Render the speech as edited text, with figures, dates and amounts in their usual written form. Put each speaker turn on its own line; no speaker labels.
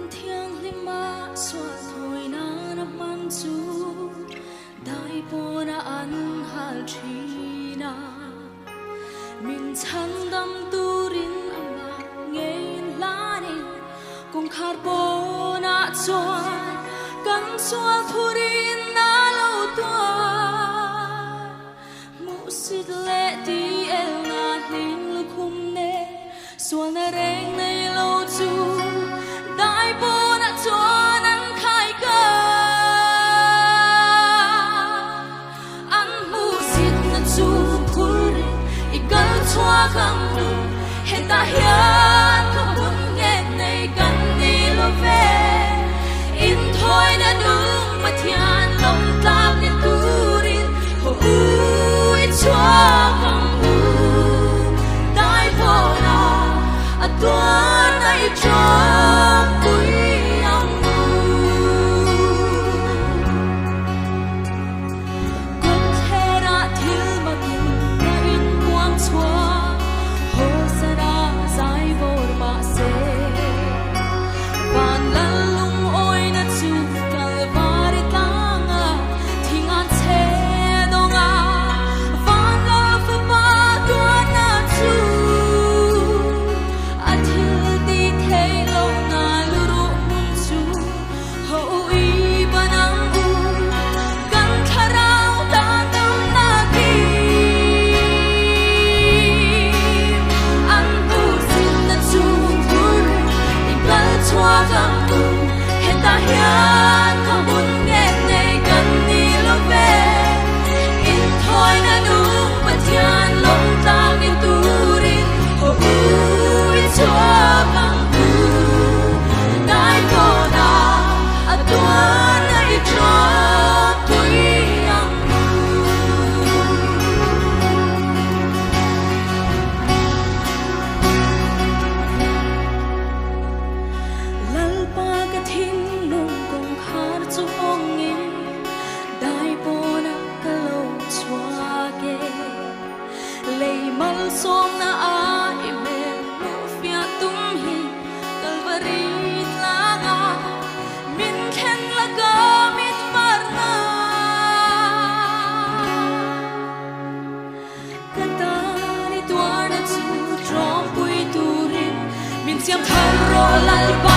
Hmun thianghlima sual thawi nan a hman chu dai pawna an hal thin a. Min chhandam turin amah ngeiin hlanin kawngkhar pawnah chuan kan sual thurin a lo tuar. Hmuhsit leh ti elna hlim lukhum nen sualna reng nei lo chu dai pawnah chuan an khai ka. An hmuhsitna chu phur in i kal chhuak ang u, hetah hian ka hmun nghet nei kan ni lo ve. Inthawina nung Pathian lawm tlak ni turin haw u i chhuak ang u. Dai pawna a tuarna i ṭawmpui ang u. Kawtthlerah thil makin ka inpuang chhuak, Hosana zai bawr mah se. Van lal lungawina chu Kalvari tlanga thing an chhe dawng a, Van lal fapa tuarna chu a thil ti thei lo na luruh hmun chu. Ho i ban ang u, kan thlarau ta dam na kim. An hmuhsitna chu phur in kal chhuak ang u, hetah hian ka hmun nghet nei kan ni lo ve. Inthawina nung Pathian lawm tlang in turin ho u i chhuak ang u. Dai pawna a tuarna i ṭawp pui ang u. Lalpa ka thinlung kawngkhar chu hawngin dai pawna ka lo chhuak e. Lei malsawmna a i hmel hmuh fiah tum hi Kalvari tlanga min thlen la ka mit varna. Ka tan i tuarna chu tlawmpui turin min siam thar rawh Lalpa.